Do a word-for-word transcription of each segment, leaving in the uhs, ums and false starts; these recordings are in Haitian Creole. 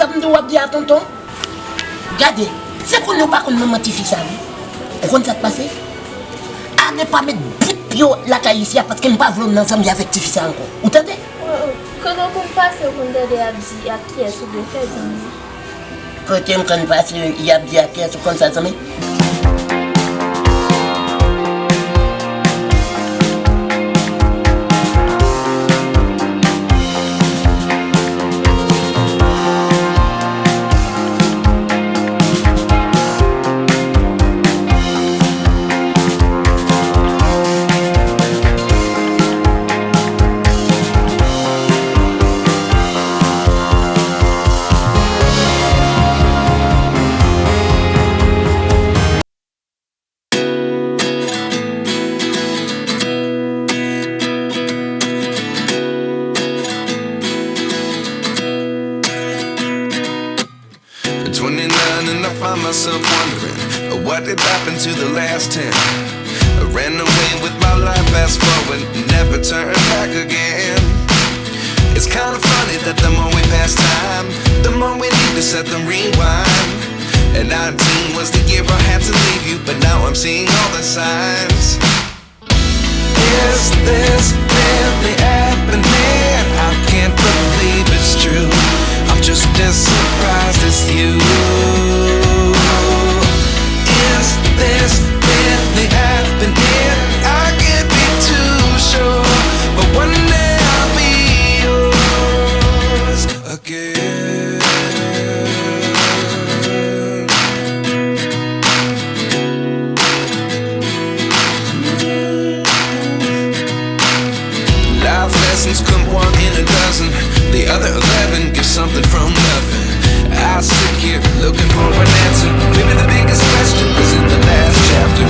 M di w ap di a tonton. Gade, se konnen w pa konn manman tifi sa wi. Ou konn sa k pase? Ale pa met bout pye w lakay isi a paske m pa vle w nan zanmi avèk tifi sa ankò. Ou tande? Kote w konn pase, w konn tande y ap di ak kiyès ou vle fè zanmi? Kote m konn pase, y ap di ak kiyès ou konn fè zanmi? Twenty-nine and I find myself wondering what did happen to the last ten. I ran away with my life, fast forward, never turn back again. It's kinda funny that the more we pass time, the more we need to set them rewind. And nineteen was the year I had to leave you, but now I'm seeing all the signs. Is this really happening? I can't believe it's true. I'm just as surprised as you. Is this really happening? I can't be too sure, but one day I'll be yours again. Life lessons come one in a dozen. The other eleven get something from nothing. I sit here looking for an answer. Maybe the biggest question was in the last chapter.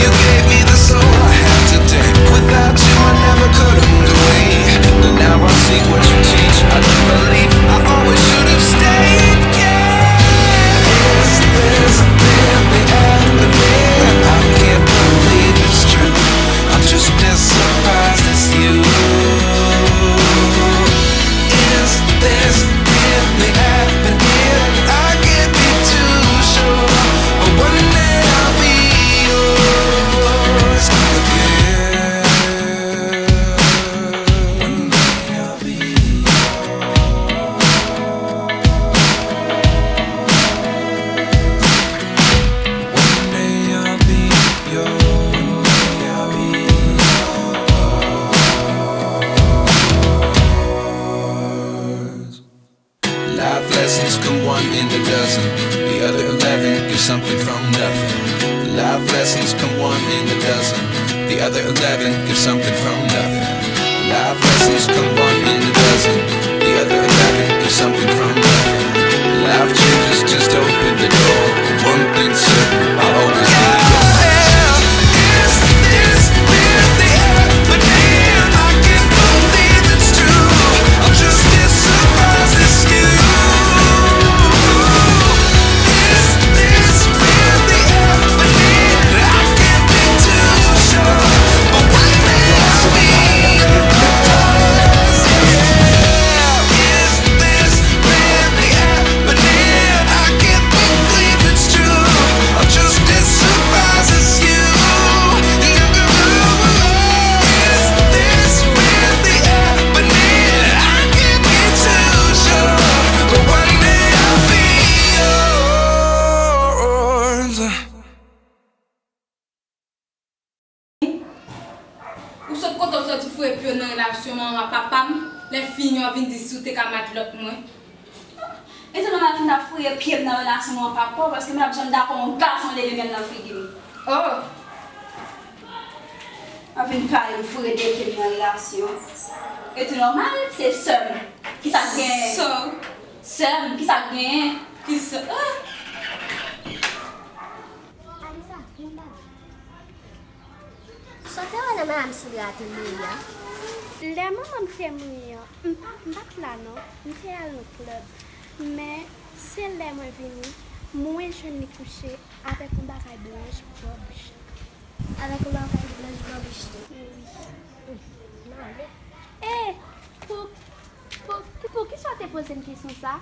You gave me the soul I have today. Without you, I never could have moved away. But now I see what you teach. I never leave. I always should have stayed. Yeah. Is this really happening? I can't believe it's true. I'm just as surprised as you. Is this really happening? I can't be too sure, but one day I'll be yours again. One day I'll be yours. One day I'll be yours. Life lessons come one in a dozen. The other eleven get something from nothing. Life lessons come one in a dozen. The other eleven get something from nothing. Life lessons come one in a dozen. The other eleven get something from nothing. Life changes just open the door. One thing certain, I always be yours. Is this really happening? I can't believe it's true. I'm just as surprised as you. Is this really happening? I can't be too sure, but one day I'll be yours. Yeah. Is this really happening? I can't believe it's true. I'm just as surprised as you. Is this really happening? I can't be too sure, but one day I'll be yours. Ou sot kote w soti foure pye w nan relasyon manman papa m, lè fini w vin di si w te ka madlòt mwen. E se nòmal pou m ta foure pye m nan relasyon manman papa w, paske m p ap janm dakò yon gason leve men l nan figi m. Oh! W ap vin pale m foure de pye m nan relasyon. E tou nòmal, se sè m. Kisa k genyen? Sè w? Sè m, kisa k genyen? Kisa? Ah! Alisa, vin ba m. Sa w te wè nan Madam Sidra te mouri a? Lè manman m te mouri an, m pa, m pa t la non, m te al nan klèb. Men, se lè mwen vini, mwen jwenn li kouche avèk yon bagay blanch bò bouch li. Avèk yon bagay blanch bò bouch li? Wi. Hum, male. E, pou, pou, poukisa w te poze m kesyon sa?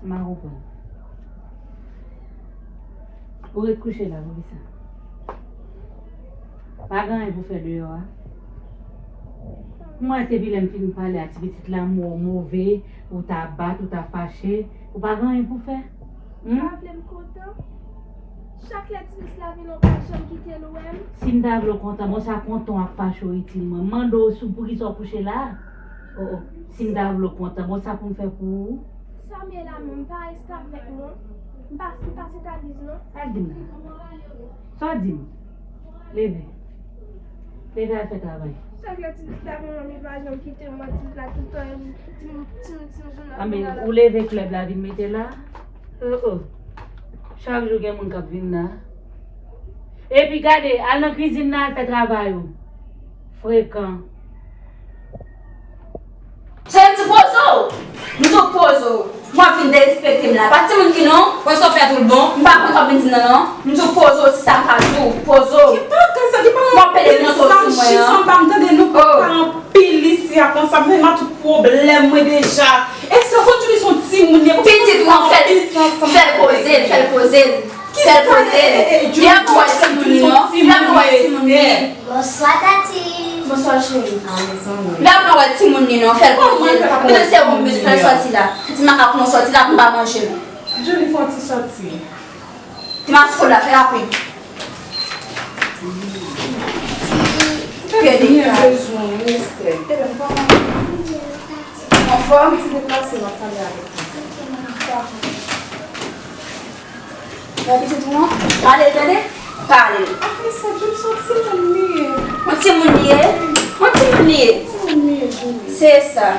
M pa konprann. Ou ret kouche la poukisa? Pa gen anyen pou fè deyò a? M wè depi lè m fin pale a ti pitit la, m wè w move, ou ta bat, ou ta fache, ou pa gen anyen pou fè? Hmm? Pa vle m kontan? Chak lè ti pitit la vini, ou pa janm kite l wè m. Si m ta vle w kontan, bon, sa kontan w ap fache w itil mwen. M mande w sou poukisa w kouche la? Oh, oh. Si m ta vle w kontan, bon, sa pou m fè pou ou? Sa m ye la menm, m pa restavèk non. M pa, m pa sitaviz non. Al di m la. Sa w di m? Leve. Leve al fè travay. Chak lè ti pitit la vin, manmi pa janm kite m wè ti pitit la tout tan, ti, ti, ti, ti jounen. Anben, ou leve klèb la vin mete la? Oh, oh. Chak jou gen moun k ap vin la. Epi gade, al nan kwizin nan, al fè travay ou. Frekan. Se m di poze w. M di w poze w. W ap vin derespekte m la. Pa timoun ki non, wè sa w fè tout bon. M pa konn sa w vin di nan non. M di w poze w, se sa m ka di w. Poze w. Ki bagay sa, ki bagay. W ap pede monte w sou mwen an. Sa m pa m tande nou pa anpil isi a konsa, men m a tout pwoblèm mwen deja. E sa kontinye se yon timoun ye. Pitit ou an fè l, fè l poze l, fè l poze l. Fè l poze l. Li ap wè timoun li non. Li ap wè timoun li. Bonswa, Tati. Bonswa, cheri. Li ap wè timoun li non. Fè l poze l. Mwen se ou m bezwen fè l sòti la. Ti makak nou sòti la pou m pa manje l. Johnny, fè yon ti sòti. Ti masifo la, fè rapid. Kè de kras. Anfòm? Ti deplase, m ap pale avèk ou. Bon, pitit ou an? Pale, tande? Pale. Apre sa, Julie se yon timoun li ye. Yon timoun li ye? Yon timoun li ye? Timoun li ye, Julie. Se sa.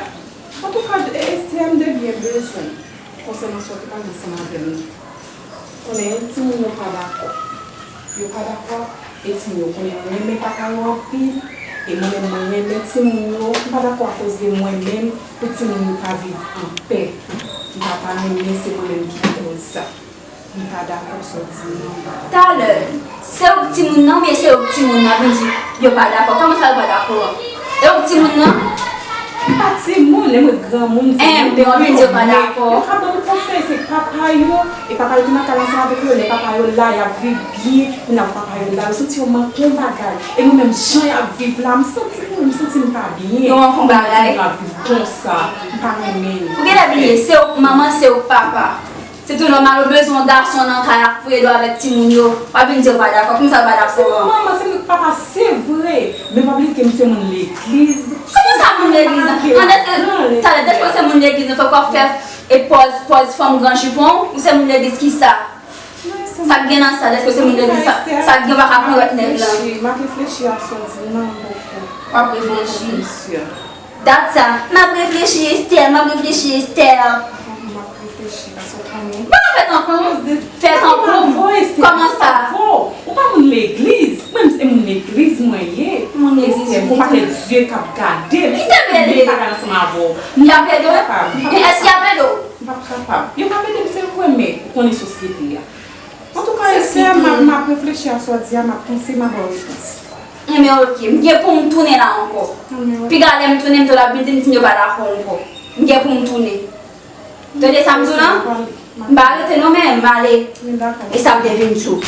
Antouka, Esther, m te byen bezwen w konsènan sa w te pale ansanm avè m nan. Konnen timoun yo pa dakò. Yo pa dakò, e timoun yo konnen m renmen papa yo anpil, e mwen menm mwen renmen timoun yo, m pa dakò akoz de mwen menm, pou timoun yo pa viv anpè. M pa ta renmen se mwen menm ki koz sa. M pa dakò sa w di m nan. Talè, se ou k timoun nan oubyen se yo k timoun nan? Vin di yo pa dakò. Kòman sa yo pa dakò an? E ou k timoun nan? M pa timoun, lè mwen granmoun, se mwen ki konnen. Enben, w ap vin di yo pa dakò. Yo ka ban m konsèy, se papa yo, e papa yo ki nan kay ansanm avèk yo, lè papa yo la, y ap viv byen, kounye a papa yo la, yo santi yo manke yon bagay. E mwen menm, jan y ap viv la, m santi mwen, m santi m pa byen. Yo manke yon bagay. M santi m ap viv konsa, m pa renmen. Ou genlè bliye, se ou k manman, se ou k papa. Se tou nòmal, ou bezwen yon gason nan kay ak pou ede w avèk timoun yo. W ap vin di yo pa dakò. Kòman sa yo pa dakò an? Se mwen manman, se mwen papa, se vre. Men pa bliye ke m se moun legliz. Kòman sa moun legliz an? An, dèske, talè, dèske w se moun legliz an, fòk w ap fè e pòz, pòz fanm gran jipon? Ou se moun legliz kisa? Sa k gen nan sa, dèske w se moun legliz sa? Sa k gen pa ka pran lòt nèg lan? M ap reflechi, m ap reflechi a sa w di m nan, m poko. W ap reflechi? M pa si. Dat sa, m ap reflechi, Esther, m ap reflechi, Esther. M ap reflechi, paske w konnen. Mwen fè tankou m, fè tankou m. Kòman sa? Ou pa moun legliz, mwen se moun legliz mwen ye. Moun legliz. Esther, gon pakèt zye k ap gade m. Kite m ede. Mwen pa ka ansanm avè w. Y ap ede w? E èske y ap ede w? M p ap kapab. Yo p ap ede m, se vre, men ou konnen sosyete a. Antouka, Esther, m ap, m ap reflechi a sa w di a, m ap panse, m ap ba w repons. Enben, oke. M gen pou m tounen la ankò. Piga lè m tounen, m tou la vin di m si m yo pa dakò ankò. M gen pou m tounen. Tande sa m di w lan? M pa rete non, men m ale. E sa m te vin di w.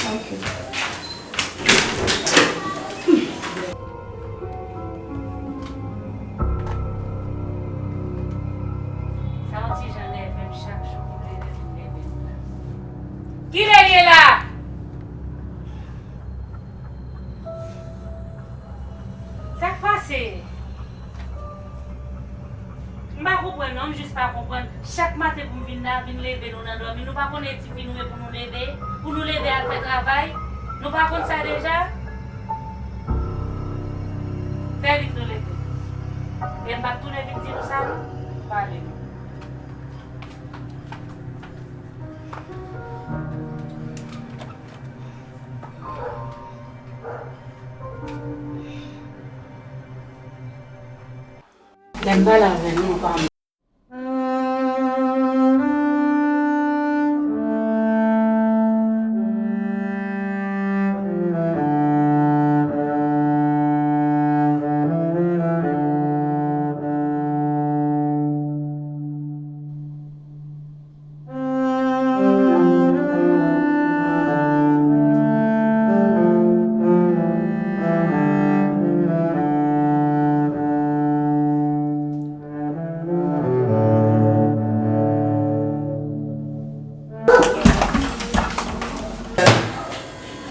Sa yon ti jan nève m chak jou pou m leve pou m leve m la. Kilè l ye la? Sa k pase? M pa konprann non, m jis pa konprann. Chak maten pou m vin la, vin leve nou nan dòmi. Nou pa konnen e ti fi nou ye pou nou leve, pou nou leve al fè travay? Nou pa konn sa deja? Fè vit nou leve. E m p ap tounen vin di nou sa non. Pale nou. M pale avè l, non, pa m.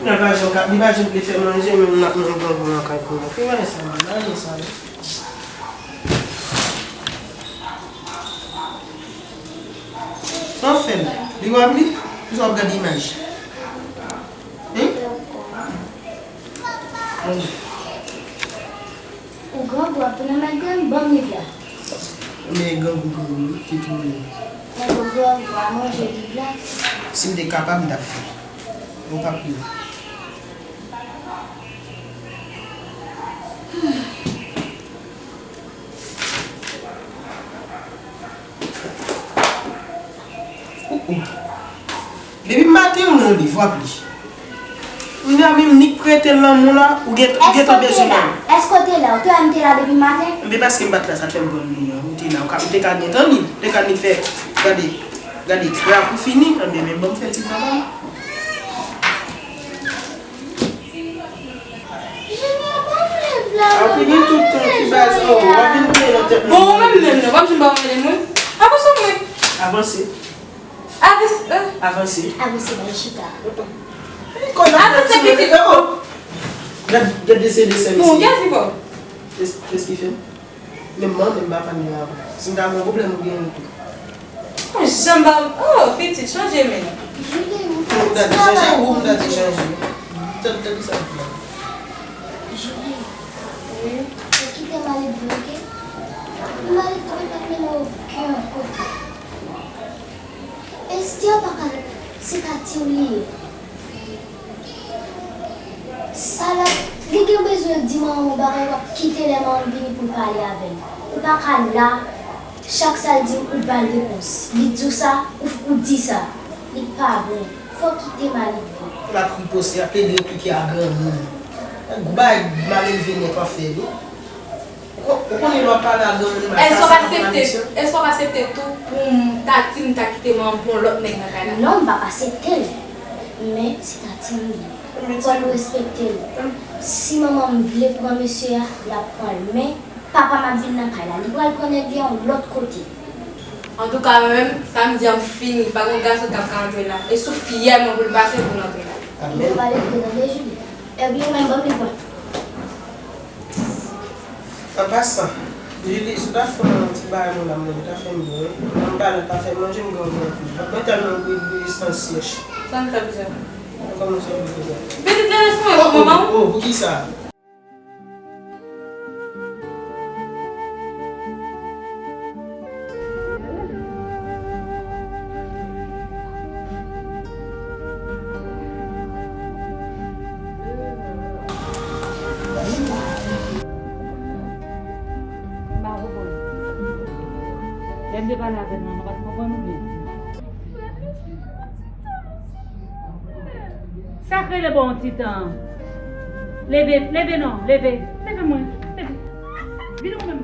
Li pa janm ka, li pa janm vle fè manje, menm n ap nan grangou nan kay pou mwen. Ki bagay sa, manje sa, wi. Sa w fè m? Li w ap li? Ou sa w ap gade imaj? Hein? Manje. Ou grangou ap vin nan men grann, ban m liv la. Men grangou, grangou, wi, ki tou li. Nèg ou grangou a manje liv la. Si m te kapab, m t ap fè. Ou p ap li. Depi maten ou nan liv, w ap li. M te menm nik prete l lanmou la, ou gen, ou gentan bezwen menm. Èske w te la? Èske w te la? Ou te wè m te la depi maten? Men paske m pa t la, sa t fè m pran li an. Ou te la, ou ka, ou te ka gentan li. Ou te ka nik fè, gade, gade, rap ou fini, anben men ban m fè ti travay. Junior, ban m liv la. Api gen tout tan ki baz, oh, w ap vin peye nan tèt mwen. Bon, ou menm menm nan, w ap janm ba mwen li mwen. Avanse mwen. Avanse. Avanse, euh. Avanse. Avanse, bay chita. Avanse, pitit. Oh. Gad, gad de se de sèvis. Bon, kiyès ki fò? Kiyès, kiyès ki fè? Menm mwen, menm papa m yo avan. Si m ta gen yon pwoblèm, ou gen yon tou. Mwen janm ba, oh, pitit, chanje men. Ou ta di chanje, ou m ta di chanje. Tande, tande sa m di la. Juli, wi, ou kite Maledve, oke? Maledve pa mennen w okenn kote. Esther pa ka, se Tati w li ye. Sa la, li gen bezwen di manman w bagay, w ap kite lè manman m vini pou l pale avè l. Ou pa ka la, chak sa l di w, ou ba l repons. Li di w sa, ou, ou di sa. Li pa bon. Fò w kite Maledve. L ap riposte, ap plede replike a granmoun. Gwo bagay Maledve nèt w ap fè, wi. Ou konnen lè w ap pale a granmoun, èske w ap aksepte, èske w ap aksepte tou pou m ta di m ta kite manman m pou yon lòt nèg nan kay la? Non, m p ap aksepte l. Men, se Tati m li ye. Fò nou respekte l. Si manman m vle pran mesye a, l ap pran l. Men, papa m ap vin nan kay la. Li pral pran nèg li a yon lòt kote. Antouka, mwen menm, sa m di a m fini. Pa gen gason k ap ka antre la. E sou fyè mwen pou l pase pou l antre la. Amèn. Ou pale vre, tande, Julie. Epi ou menm, ban m li pran. An pasan, Julie, si w ta fè yon ti bagay mwen la, mwen ta fè m byen. Mwen pa la, pa fè manje, m gen yon gwo kou. Mwen tèlman bri, bri, san syèch. Sa m fè pou sa? Mwen kòmanse bri pou sa. Pitit la, lèse mwen, manman. Oh, oh, oh, pou ki sa? Lè m te pale avè l nan, nou pa t konprann ou byen? Sa k rele ba w yon ti tan? Leve, leve non, leve. Leve mwen, leve. Vin ou menm.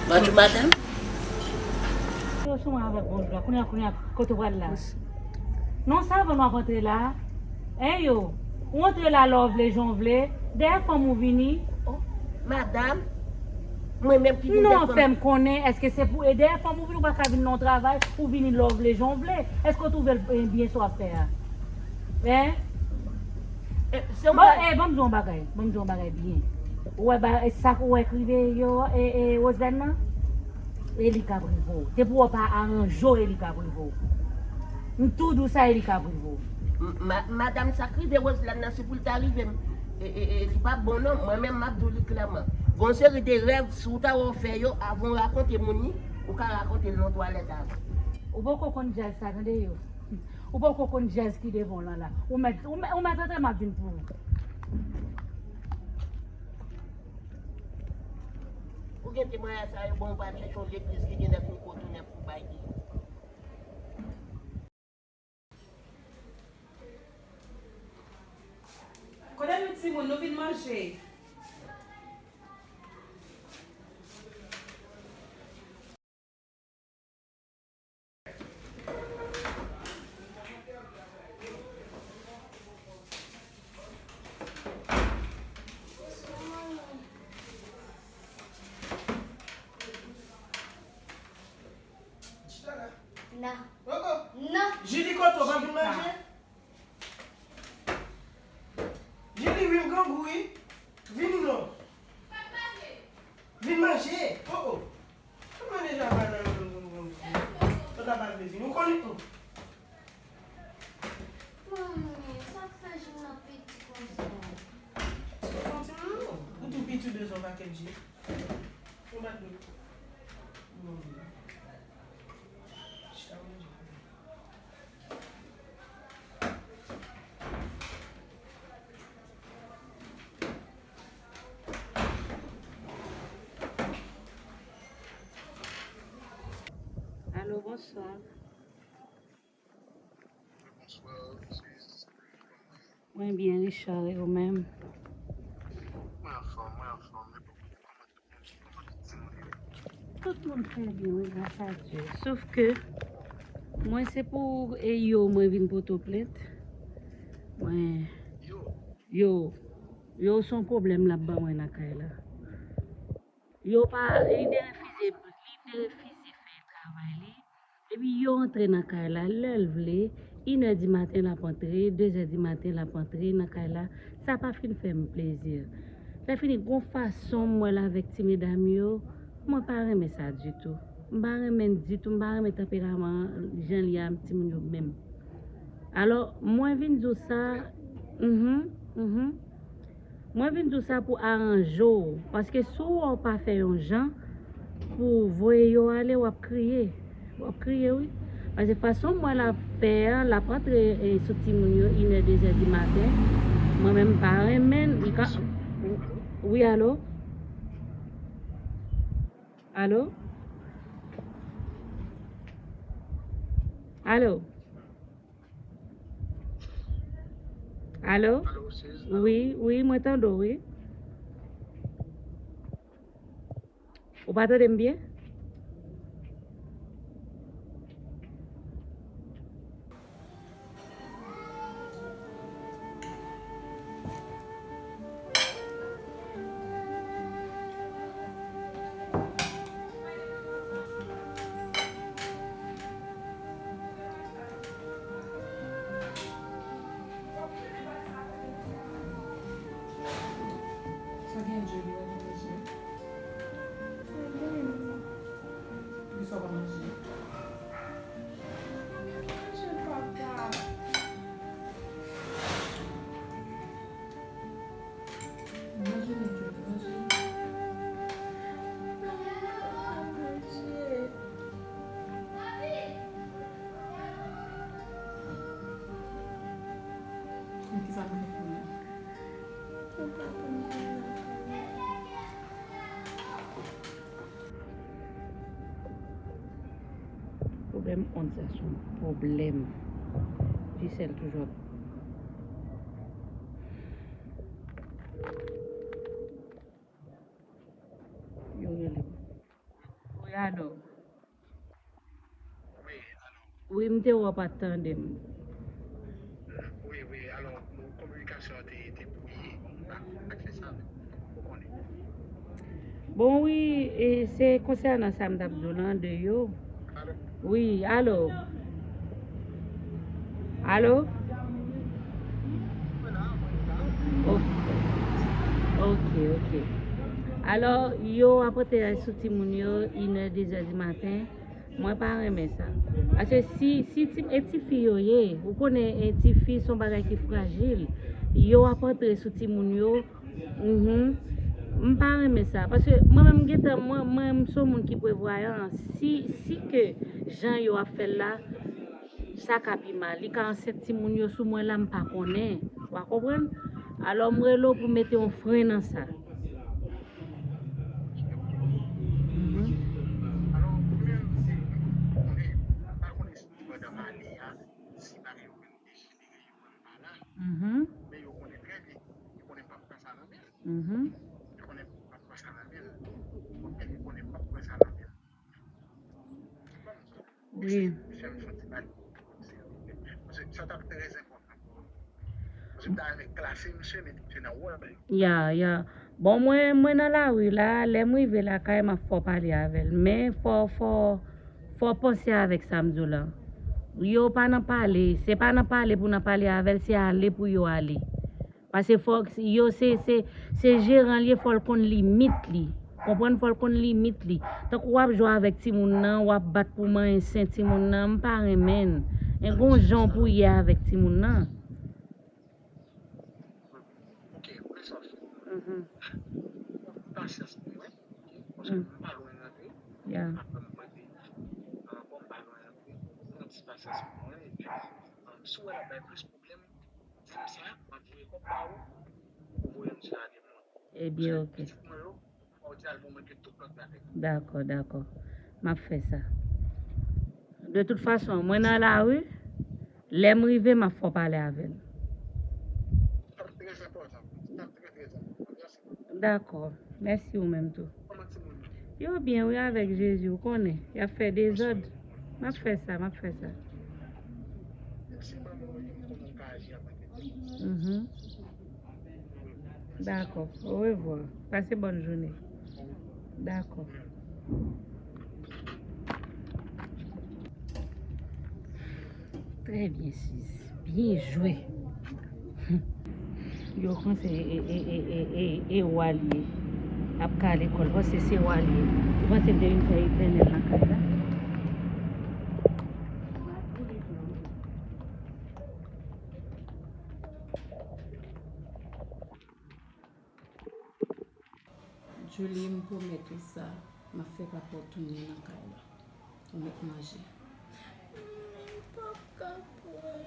Bonjou, madanm. Yo sou mwen avèk bonjou la. Kounye a, kounye a, kote w pral la? Non, sa avan nou ap antre la. Hein, yo? Ou antre la lè w vle, jan w vle. Dèyè fanm ou vini. Oh, madanm, mwen menm ki vin dèyè fanm. Non, fè m konnen, èske se pou, e dèyè fanm ou vini, ou pa ka vin nan yon travay, ou vini lè w vle, jan w vle. Èske w twouve l, eh, byen sa w ap fè a? Hein? Eh, se yon... Bon, bagay, eh, ban m di w yon bagay, ban m di w yon bagay byen. Ou wè ba, eh, sa k ou wè k rive yo, eh, eh, Roselèn nan? E li k ap rive w. Depi w pa aranje w, e li k ap rive w. M tou di w sa, e li k ap rive w. M-, ma-, madanm, sa k rive Roselèn nan, si pou l ta rive m, e, e, e, li p ap bon non. Mwen menm, m ap di w li klèman. Gon seri de rèv, si w ta wè w fè yo, avan w rakonte moun li, ou ka rakonte l nan twalèt avan. Ou poko konn djaz sa, tande yo. Ou poko konn djaz ki devan w lan la. Ou mèt, ou mèt, ou mèt antre, m ap vin pou ou. Ou gen temwayaj sa yo, bon, ou pral chèche yon legliz ki gen nèf mikwo tou nèf pou bay li. Kote nou timoun, nou vin manje. Chita la. Nan. Koko. Nan. Jili, kote w pa vin manje? Jili, wi, m grangou, wi. Vini non. Vin manje. Oh, oh. Kòman deja pa nan, nan, nan, nan, nan. Ou ta pa vle vini. Ou konnen, oh. Manmi, sa k fè Jili nan piti konsa? Ou santi m non? Ou tou piti, ou bezwen yon pakèt ji. Yon bat dlo. Bon. Chita manje. Alo, bonswa. Bonswa, Sis. Mwen byen, Richard, e ou menm? Mwen anfòm, mwen anfòm. Tout moun trè byen, wi, gras a Dye. Sof ke mwen se pou, e, yo mwen vin pote w plent. Mwen, yo, yo se yon pwoblèm l ap ban mwen nan kay la. Yo pa, li derefize, li derefize fè travay li. Epi yo antre nan kay la, lè l vle, inè di maten l ap antre, dezè di maten l ap antre nan kay la, sa pa fin fè m plezi. Lè fini, gon fason m wè l avèk ti medam yo, mwen pa renmen sa ditou. M pa renmen l ditou, m pa renmen tanperaman jan l ye a timoun yo menm. Alò, mwen vin di w sa, mhm, mhm. Mwen vin di w sa pou aranje w, paske si w wè w pa fè yon jan pou voye yo ale, w ap kriye. W ap kriye, wi. Paske fason m wè l ap fè a, l ap antre, e, sou timoun yo, inè, dezè di maten. Mwen menm, m pa renmen l. Li ka, wi, alo? Alo? Alo? Alo? Alo, Sis, alo? Wi, wi, mwen tande w, wi. Ou pa tande m byen? Sa gen djòl yo, pa manje. Poukisa w pa manje? Manje, papa. Manje, manje, manje. Manje. Men kisa pou fè kounye a? Pwoblèm ont sa se yon pwoblèm. Gisèle toujou ap, yo rele m. Wi, m te wè w pa t tande m. Wi, wi, alò, kominikasyon an te, te bwouye. Bon, wi, e se konsènan sa m t ap di w lan de yo. Wi, alo. Alo? Ok, ok. Alò, yo ap antre sou timoun yo inè, dezè di maten. Mwen pa renmen sa. Paske si, si ti, e tifi yo ye, ou konnen e tifi se yon bagay ki frajil. Yo ap antre sou timoun yo. Mhm. M pa renmen sa. Paske mwen menm gentan, mwen, mwen m se yon moun ki prevwayan. Si, si ke jan yo ap fè l la, sa ka pi mal. Li ka ansent timoun yo sou mwen la, m pa konnen. W a konprann? Alò, m rele w pou mete yon fren nan sa. Mhm. Mhm. Mhm. Wi. Ya, ya. Bon, mwen, mwen nan lari la, lè m rive lakay, m ap fè w pale avè l. Men fò, fò, fò w panse avèk sa m di w lan. Yo pa nan pale, se pa nan pale pou nan pale avè l, se ale pou yo ale. Paske fò yo se, se, se jeran l ye, fò l konn limit li. Konprann, fò l konn limit li. Tankou w ap jwe avèk timoun nan, w ap bat pou manyen sen timoun nan, m pa renmen l. Men gon jan pou w ye avèk timoun nan. Ok, mwen sa fè. Mhm. Pasyans pou mwen, ok? Paske m pa lwen rantre. Ya. Apre m mande, ah, bon, m pa lwen rantre. Pran ti pasyans pou mwen, epi, ah, si w wè l ap bay plis pwoblèm, di m sa, m ap voye kòb ba ou, ou voye m di l ale mwen. Ebyen, ok. Pitit mwen yo, fò w di al pou mwen ke tout lòt bagay. Dakò, dakò. M ap fè sa. De tout fason, mwen nan lari, lè m rive, m ap fè w pale avè l. Sa ap trè enpòtan. Sa ap trè, trè enpòtan. Mèsi. Dakò. Mèsi ou menm tou. Kòman timoun yo? Yo byen, wi, avèk Jezi, ou konnen. Y ap fè dezòd. M ap fè sa, m ap fè sa. Mhm. Dakò. Orevwa. Pase bòn jounen. Dakò. Trè byen, sis. Byen jwe. Yo panse e, e, e, e, e, e wa l ye. Ap kale kò l, panse se wa l ye. Yo panse l te vin fè etènèl nan kay la. Julie, m pwomèt ou sa, m ap fè papa w tounen nan kay la. Ou mèt manje. M p ap ka pran.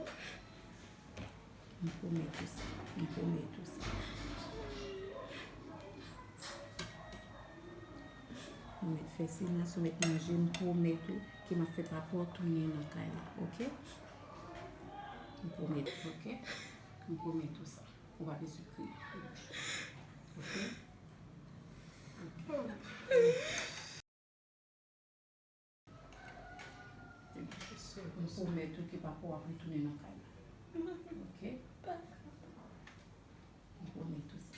M pwomèt ou sa, m pwomèt ou sa. Ou mèt fè silans, ou mèt manje, m pwomèt ou ke m ap fè papa w tounen nan kay la, oke? M pwomèt, oke? M pwomèt ou sa. Ou pa bezwen kriye. Oke? Oke. M pwomèt ou ke papa w ap retounen nan kay la. Oke? M pwomèt ou sa.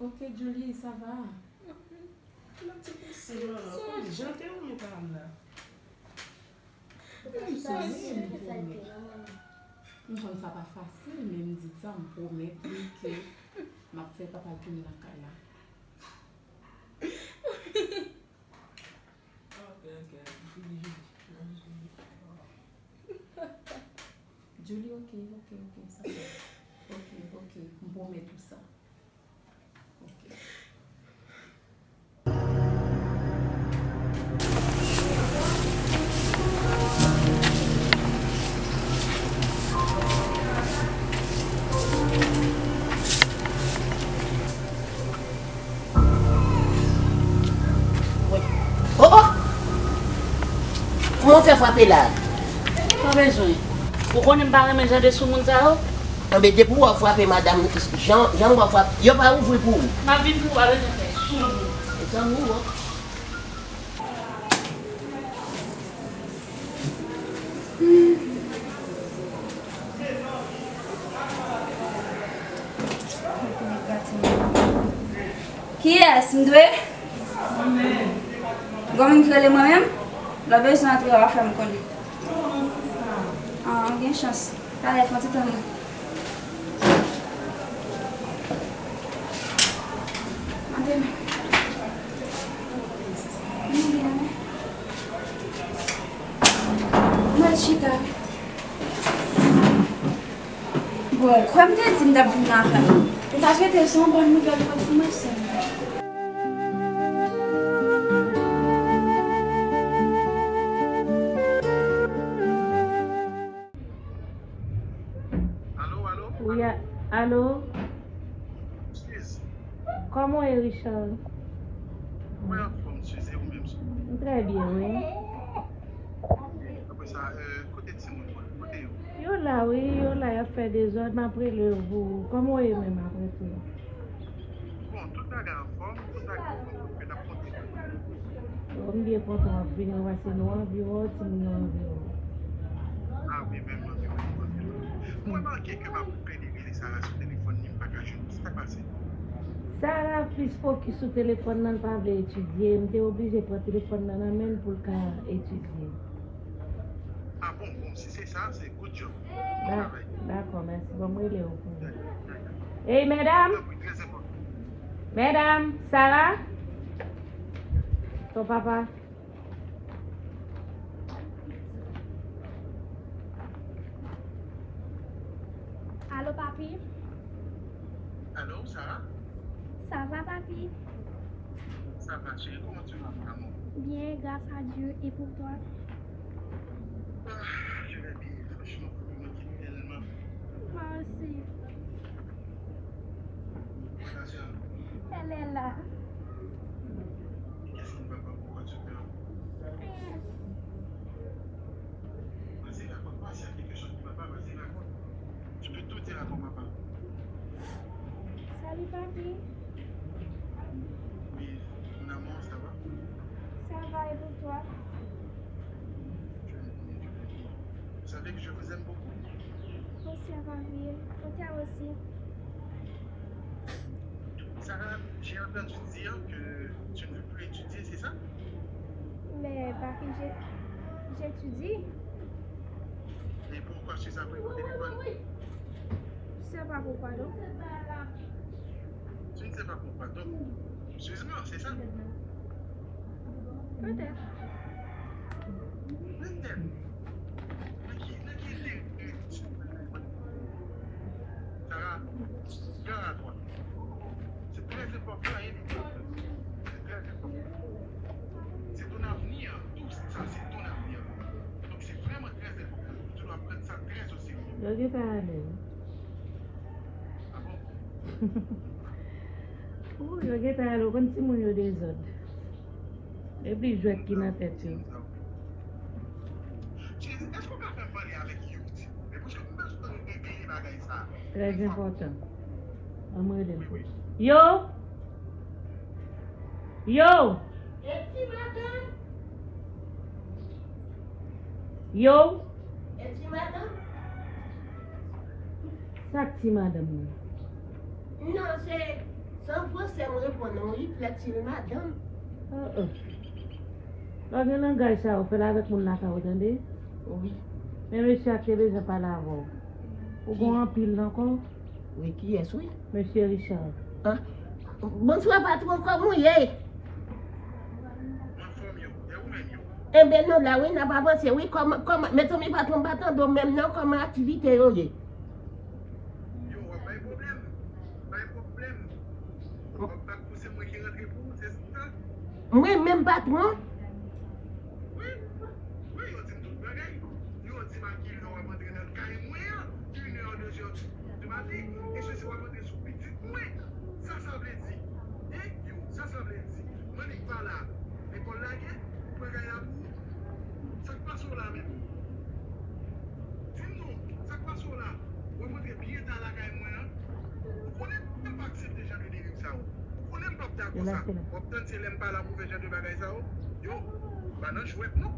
Ok, Julie, ça va? Yon ti pisi, mama. Son jan te renmen pa m la. M konn sa pa fasil, men m di sa, m pwomèt li ke m ap fè papa l tounen nan kay la. Ok, ok. Julie, ok, ok, ok, sa va. Ok, ok, m pwomèt ou sa. Ok. Oh, oh! Kòman w fè frape la? Pa bezwen. Ou konnen m pa renmen jan de soumoun sa yo. Anben, depi w ap frape madanm, jan, jan w ap frape, yo pa ouvri pou ou. M ap vin pou ou, pa bezwen fè soumoun. Mezanmi, non. Kiyès m dwe? Gon moun ki rele mwen menm? Lè w bezwen antre, w a fè m konnen. Ah, gen chans. Talè, fè yon ti tann mwen. Antre menm. Mwen chita. Bon, kwè m te di m t ap vin nan afè m. M ta swete se yon bòn nouvèl mwen pou mwen, sè m. Alo, alo? Wi, a- alo? Suze. Kòman w ye, Richard? Mwen anfòm, Suze, ou menm, Suze? M trè byen, wi. Ok, apre sa, euh, kote timoun mwen? Kote yo? Yo la, wi, yo la, y ap fè dezòd, m ap rele yo pou ou. Kòman w ye menm, apre tou? Bon, tout bagay anfòm, tout bagay anfòm, paske n ap konte. Bon, m byen kontan w ap vini, paske nou anvi wè w, timoun yo anvi wè w. Ah wi, menm anvi wè nou, anvi wè nou. M remake ke m ap pede rele Sara sou telefòn li, m pa ka jwenn li. Sa k pase? Sara plis fokis sou telefòn nan, l pa vle etidye. M te oblije pran telefòn nan nan men l pou l ka etidye. Ah bon, bon, si se sa, se good job. Bon travay. Dakò, mèsi. Bon, m rele w pou. Dakò, dakò. Ey, medam! Tanpri, trè enpòtan. Medam, Sara? Ton papa? Alo, papi? Alo, Sara? Ça va, papi? Ça va, chérie, comment tu vas, mon amour? Bien, grâce à Dieu. Et pour toi? Ah, je vais bien, franchement, pour le moment, tellement. Moi aussi. Où est ta sœur? Elle est là. Qu'est-ce qui ne va pas, pourquoi tu pleures? Rien. Vas-y, raconte-moi, s'il y a quelque chose qui ne va pas, vas-y, raconte. Tu peux tout dire à ton papa. Salut, papi. Oui, mon amour, ça va? Ça va, et pour toi? Je vais bien, je vais bien. Vous savez que je vous aime beaucoup. Aussi, papi. Pour toi aussi. Sarah, j'ai entendu dire que tu ne veux plus étudier, c'est ça? Mais papi, j'ai, j'étudie. Et pourquoi tu as pris mon téléphone? Je sais pas pourquoi, donc. Tu ne sais pas pourquoi, donc. Sérieusement, c'est ça? Peut-être. Peut-être. Nan ki, nan ki enterè ti moun nan? Sarah, gare à toi. C'est très important, hein, les gars. C'est très important. C'est ton avenir, tout ça, c'est ton avenir. Donc c'est vraiment très important. Tu dois prendre ça très au sérieux. Yo gentan ale. Ah bon? Ou, yo gentan ale, ou konn timoun yo dezòd. Epi jwèt ki nan tèt yo. Trè enpòtan. Ann rele l. Yo! Yo! Yo! Sa k ti madanm nan? Non, se, se an fransè m reponn ou wi, plèt ti madanm. Oh, oh. Lè w gen langaj sa yo, fè l avèk moun lakay ou, tande? Wi. Men mesye a te bezwen pale avè w. Ou gon anpil nan kò w. Wi, kiyès, wi? Mesye Richard. An? Bonswa, patwon, kòman w ye? Anfòm yo, e ou menm yo? Enben, nou la, wi, n ap avanse, wi. Kòman, kòman, mezanmi, patwon, m pa tande w menm, non, kòman aktivite yo ye? Yo, w ap bay pwoblèm. Bay pwoblèm. W ap bat pou se mwen ki rantre pou ou, se sa? Mwen menm patwon? Wi. Wi, yo di m tout bagay. Yo di m a kilè w ap antre nan kay mwen an, inè, dezè di maten, e sesi w ap antre sou pitit mwen. Sa sa vle di? Hein? Yo, sa sa vle di? Mannik pa la. Lekòl lage, ou pran kay la pou ou? Sa k pase w la menm? Di m non. Konsa, w ap tann se lè m pa la pou fè jan de bagay sa yo. Yo pa nan jwèt non.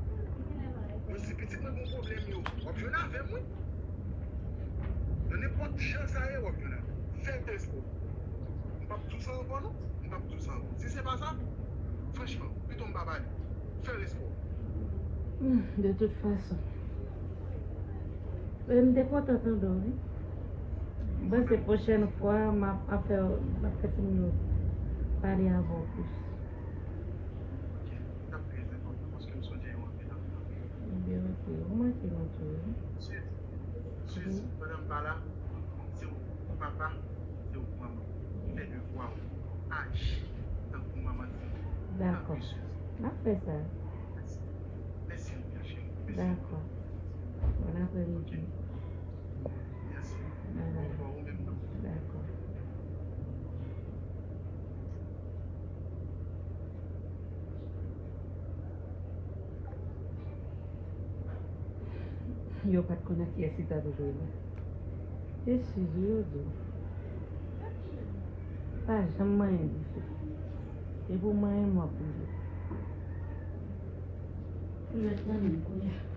Yo si pitit mwen gon pwoblèm yo, w ap jwenn avè m wi. Nan nenpòt jan sa ye, w ap jwenn avè m. Fè respè w. M p ap di w sa ankò non. M p ap di w sa ankò. Si se pa sa, franchman, pito m pa pale. Fè respè w. Hmm, de tout fason. E m te kontan tande w wi. M panse pwochèn fwa m ap, ap fè, m ap fè timoun yo pale avè w plis. Ok, t ap trè enpòtan paske m sonje yo anpil, anpil, anpil. Ebyen, ok, ou manke nou tou wi. Suzy, Suzy, pandan m pa la, se ou ki papa, se ou ki manman. Fè devwa w. Aji tankou manman di. Dakò. Tanpri, Suzy. M ap fè sa. Mèsi. Mèsi anpil, cheri. Mèsi. Dakò. Bon aprèmidi. Mèsi. Bye bye. Dakò. Yo pa t konn ak kiyès li t ap jwe la. Se Suzy yo di w. Pa janm manyen dife. E pou manyen m w ap boule. Ou jwenn nan men m kounye a.